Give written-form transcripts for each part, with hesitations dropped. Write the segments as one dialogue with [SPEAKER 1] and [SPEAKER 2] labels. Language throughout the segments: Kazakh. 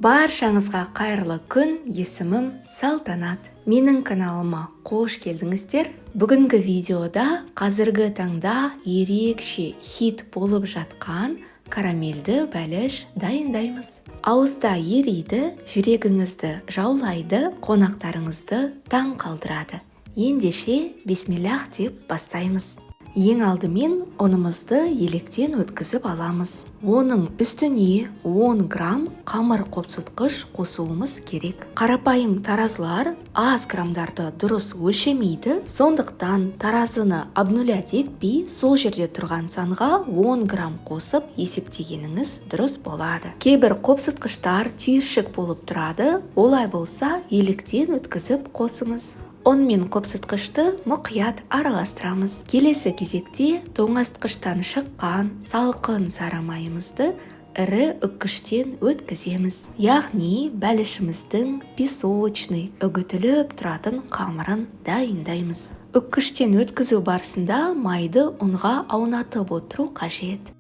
[SPEAKER 1] Баршаңызға қайырлы күн, есімім Салтанат. Менің каналыма қош келдіңіздер. Бүгінгі видеода қазіргі таңда ерекше хит болып жатқан карамельді бәліш дайындаймыз. Ауызда ериді, жүрегіңізді жаулайды, қонақтарыңызды таң қалдырады. Ендеше бисмиллах деп бастаймыз. Ең алдымен ұнымызды електен өткізіп аламыз. Оның үстіне 10 грамм қамыр қопсытқыш қосуымыз керек. Қарапайым таразылар аз граммдарды дұрыс өлшемейді, сондықтан таразыны обнулять етпей, сол жерде тұрған санға 10 грамм қосып есептегеніңіз дұрыс болады. Кейбір қопсытқыштар түйіршік болып тұрады, олай болса електен өткізіп қосыңыз. Ұн мен қопсытқышты мұқият араластырамыз. Келесі кезекте тоңазытқыштан шыққан салқын сары майымызды ірі үккіштен өткіземіз. Яғни бәлішіміздің песочный үгітіліп тұратын қамырын дайындаймыз. Үккіштен өткізу барысында майды ұнға аунатып отыру қажет.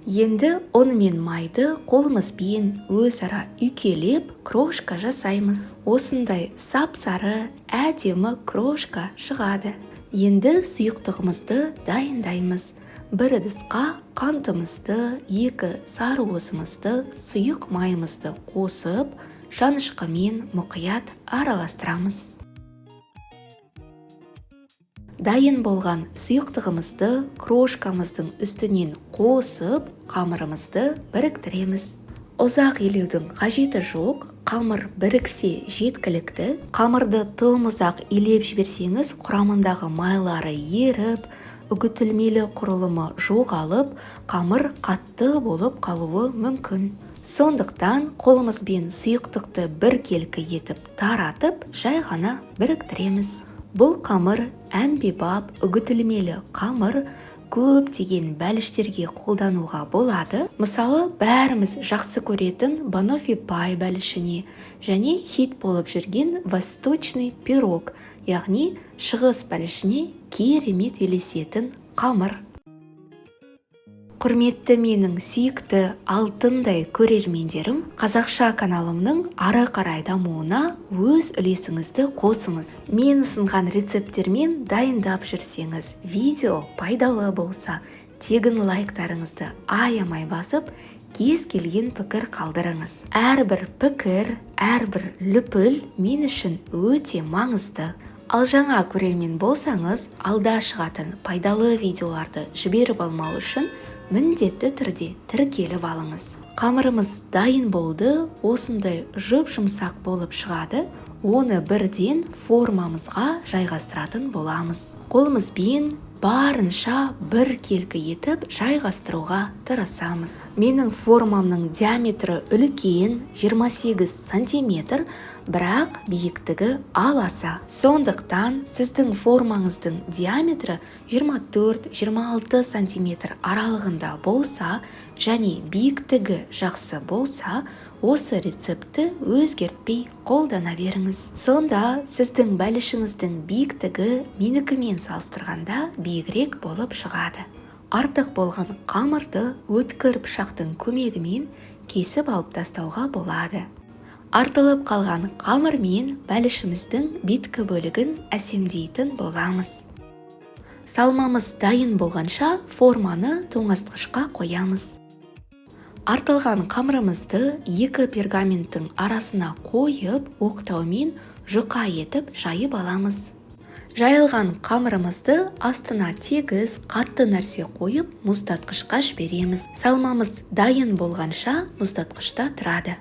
[SPEAKER 1] Енді ұн мен майды қолымызбен өзара үйкелеп крошка жасаймыз. Осындай сап-сары әдемі крошка шығады. Енді сұйықтығымызды дайындаймыз. Бір ыдысқа қантымызды, 2 сарыуызымызды, сұйық майымызды қосып, шанышқымен мұқият араластырамыз. Дайын болған сұйықтығымызды крошкамыздың үстінен қосып, қамырымызды біріктіреміз. Ұзақ илеудің қажеті жоқ, қамыр біріксе жеткілікті. Қамырды тым ұзақ илеп жіберсеңіз, құрамындағы майлары еріп, үгітілмелі құрылымы жоғалып, қамыр қатты болып қалуы мүмкін. Сондықтан қолымызбен сұйықтықты біркелкі етіп таратып, жай ғана біріктіреміз. Бұл қамыр әмбебап үгітілмелі қамыр, көптеген бәліштерге қолдануға болады. Мысалы, бәріміз жақсы көретін баноффи пай бәлішіне және хит болып жүрген восточный пирог, яғни шығыс бәлішіне керемет үйлесетін қамыр. Құрметті менің сүйікті алтындай көрермендерім, қазақша каналымның ары қарай дамуына өз үлесіңізді қосыңыз. Мен ұсынған рецепттермен дайындап жүрсеңіз, видео пайдалы болса, тегін лайктарыңызды аямай басып, кез келген пікір қалдырыңыз. Әрбір пікір, әрбір лүпіл мен үшін өте маңызды. Ал жаңа көрермен болсаңыз, алда шығатын пайдалы видеоларды жіберіп алмау үшін міндетті түрде тіркеліп алыңыз. Қамырымыз дайын болды, осындай жұп-жұмсақ болып шығады. Оны бірден формамызға жайғастыратын боламыз. Қолымызбен барынша біркелкі етіп жайғастыруға тырысамыз. Менің формамның диаметрі үлкен, 28 сантиметр, бірақ биіктігі аласа. Сондықтан сіздің формаңыздың диаметрі 24-26 сантиметр аралығында болса және биіктігі жақсы болса, осы рецептті өзгертпей қолдана беріңіз. Сонда сіздің бәлішіңіздің биіктігі менікімен салыстырғанда биігірек болып шығады. Артық болған қамырды өткір пышақтың көмегімен кесіп алып тастауға болады. Артылып қалған қамырмен бәлішіміздің беткі бөлігін әсемдейтін боламыз. Салмамыз дайын болғанша форманы тоңазытқышқа қоямыз. Артылған қамырымызды 2 пергаменттің арасына қойып, оқтаумен жұқа етіп жайып аламыз. Жайылған қамырымызды астына тегіс, қатты нәрсе қойып, мұздатқышқа жібереміз. Салмамыз дайын болғанша мұздатқышта тұрады.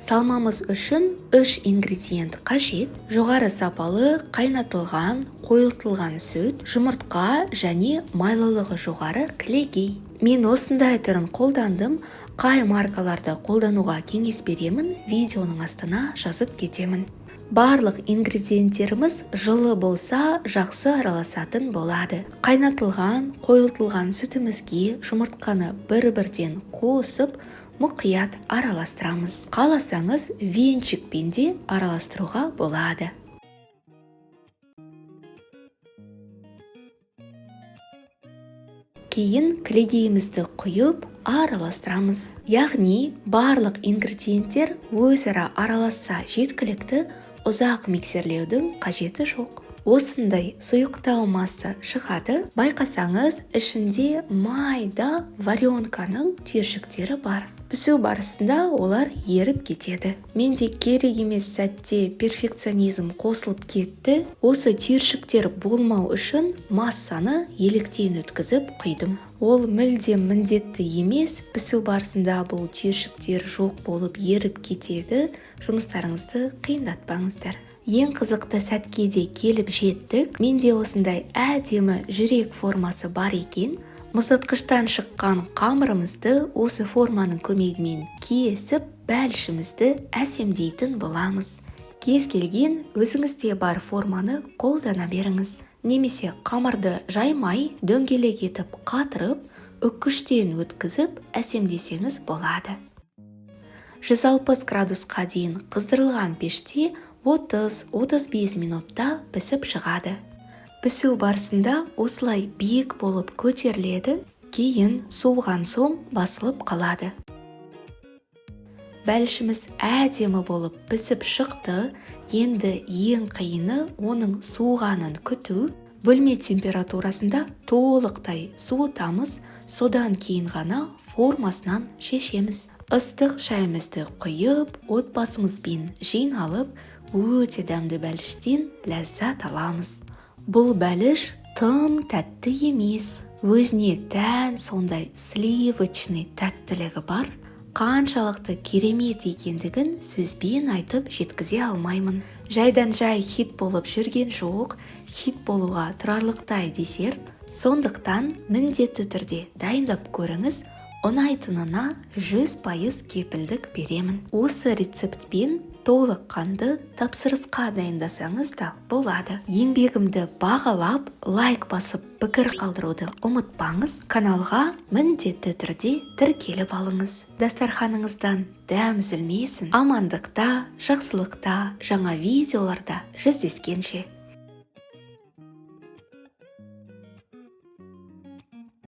[SPEAKER 1] Салмамыз үшін 3 ингредиент қажет. Жоғары сапалы қайнатылған, қойылтылған сүт, жұмыртқа және майлылығы жоғары кілегей. Мен осындай түрін қолдандым. Қай маркаларды қолдануға кеңес беремін, видеоның астына жазып кетемін. Барлық ингредиенттеріміз жылы болса, жақсы араласатын болады. Қайнатылған, қойылтылған сүтімізге жұмыртқаны бір-бірден қосып, мұқият араластырамыз. Қаласаңыз, венчикпен де араластыруға болады. Кейін кілегейімізді құйып, араластырамыз. Яғни барлық ингредиенттер өзара араласса жеткілікті, ұзақ миксерлеудің қажеті жоқ. Осындай сұйықтау масса шығады. Байқасаңыз, ішінде майда варенканың түйіршіктері бар. Пісу барысында олар еріп кетеді. Менде керек емес сәтте перфекционизм қосылып кетті. Осы түйіршіктер болмау үшін массаны електен өткізіп құйдым. Ол мүлдем міндетті емес. Пісу барысында бұл түйіршіктер жоқ болып еріп кетеді. Жұмыстарыңызды қиындатпаңыздар. Ең қызықты сәтке де келіп жеттік. Менде осындай әдемі жүрек формасы бар екен. Мұздатқыштан шыққан қамырымызды осы форманың көмегімен кесіп, бәлішімізді әсемдейтін боламыз. Кез келген өзіңізде бар форманы қолдана беріңіз. Немесе қамырды жаймай, дөңгелек етіп қатырып, үккіштен өткізіп әсемдесеңіз болады. 160 градусқа дейін қыздырылған пеште 30-35 минутта пісіп шығады. Пісу барысында осылай биік болып көтеріледі, кейін суыған соң басылып қалады. Бәлішіміз әдемі болып пісіп шықты. Енді ең қиыны оның суығанын күту. Бөлме температурасында толықтай суытамыз, содан кейін ғана формасынан шешеміз. Ыстық шайымызды құйып, отбасымызбен жиналып, өте дәмді бәліштен ләззат аламыз. Бұл бәліш тым тәтті емес, өзіне тән сондай сливочный тәттілігі бар. Қаншалықты керемет екендігін сөзбен айтып жеткізе алмаймын. Жайдан жай хит болып жүрген жоқ, хит болуға тұрарлықтай десерт. Сондықтан міндетті түрде дайындап көріңіз, ұнайтынына 100% кепілдік беремін. Осы рецептпен толыққанды тапсырысқа дайындасаңыз да болады. Еңбегімді бағалап, лайк басып, пікір қалдыруды ұмытпаңыз. Каналға міндетті түрде тіркеліп алыңыз. Дастарханыңыздан дәм үзілмесін. Амандықта, жақсылықта, жаңа видеоларда жүздескенше.